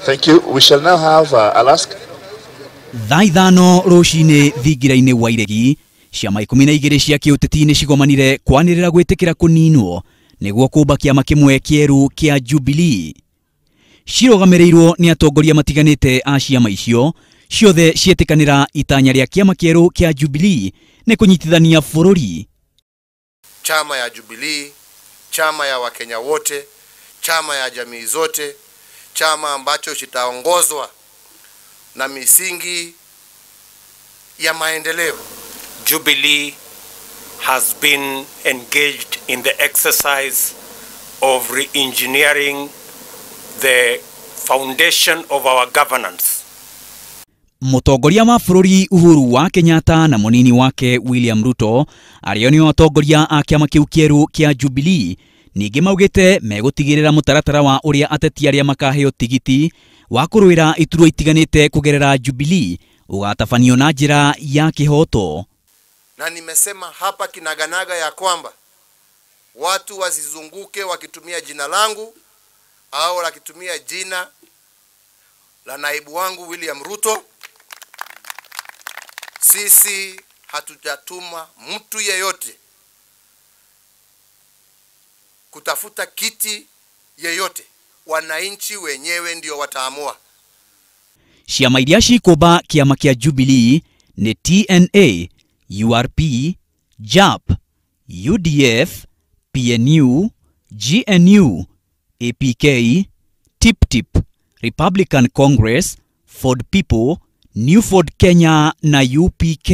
Thank you. We shall now have Alaska. Thaa 5 rũcinĩ thingira-inĩ wa Iregi, ciama 12 cia kĩũteti nĩ cigomanire kwanĩrĩra gwĩtĩkĩra kũninwo nĩguo kũmba kĩama kĩmwe kĩerũ kĩa Jubilee. Cirũgamĩrĩirwo nĩ atongoria matiganĩte a ciama icio, ciothe cietĩkanĩra itanya rĩa kĩama kĩerũ kĩa Jubilee nĩ kũnyitithania bũrũri. Chama ya Jubilee, chama ya Wakenya wote, chama ya jamii zote, chama ambacho kitaongozwa na misingi ya maendeleo. Jubilee has been engaged in the exercise of re-engineering the foundation of our governance. Mũtongoria wa bũrũri Uhuru wa Kenyatta na mũnini wake William Ruto arĩa nĩo atongoria a kĩama kĩu kĩerũ kĩa Jubilee ningĩ maugĩte megũtigĩrĩra mũtaratara wa ũrĩa ateti arĩa makaheo tigiti wa kũrũĩra iturwa itiganĩte kũgerera Jubilee ũgatabanio na njĩra ya kĩhoto. Na nimesema hapa kinaganaga ya kwamba watu wasizunguke wakitumia jina langu au wakitumia jina la naibu wangu William Ruto. Sisi hatujatuma mtu yeyote kutafuta kiti yeyote. Wananchi wenyewe ndio wataamua. Ciama iria cikũmba kĩama kĩa Jubilee nĩ TNA, URP, JAP, UDF, PNU, GNU, APK, TIPTIP, Republican Congress, Ford People, New Ford Kenya na UPK.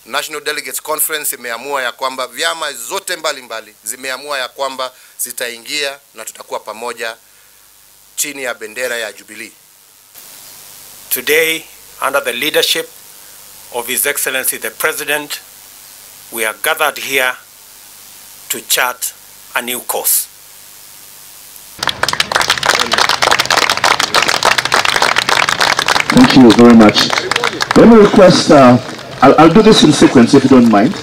National Delegates Conference imeamua ya kwamba vyama zote mbalimbali zimeamua ya kwamba zitaingia na tutakuwa pamoja chini ya bendera ya Jubilee. Today, under the leadership of His Excellency the President, we are gathered here to chart a new course. Thank you very much. Let me request, I'll do this in sequence if you don't mind.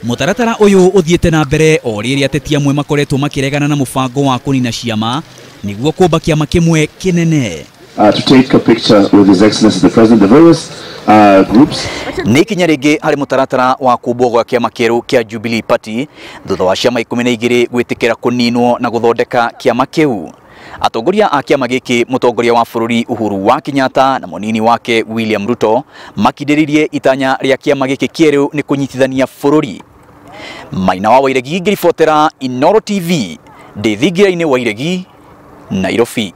Mũtaratara ũyũ ũthiĩte na mbere o rĩrĩa ateti amwe makoretwo makĩregana na mũbango wa kũnina ciama nĩguo kũmba kĩama kĩmwe kĩnene. To take a picture with His Excellency the President, the various groups. Nĩ ikinya rĩngĩ harĩ mũtaratara wa kũmbwo gwa kĩama kĩerũ kĩa Jubilee Party thutha wa ciama 12 gwĩtĩkĩra kũninwo na gũthondeka kĩama kĩu. Atongoria a kĩama gĩkĩ mũtongoria wa bũrũri Uhuru wa Kenyatta na mũnini wake William Ruto makindĩrĩirie itanya rĩa kĩama gĩkĩ kĩerũ nĩ kũnyitithania bũrũri. Maina wa Wairegi ngĩribotera Inooro TV ndĩ thingira-inĩ wa Iregi, Nairobi.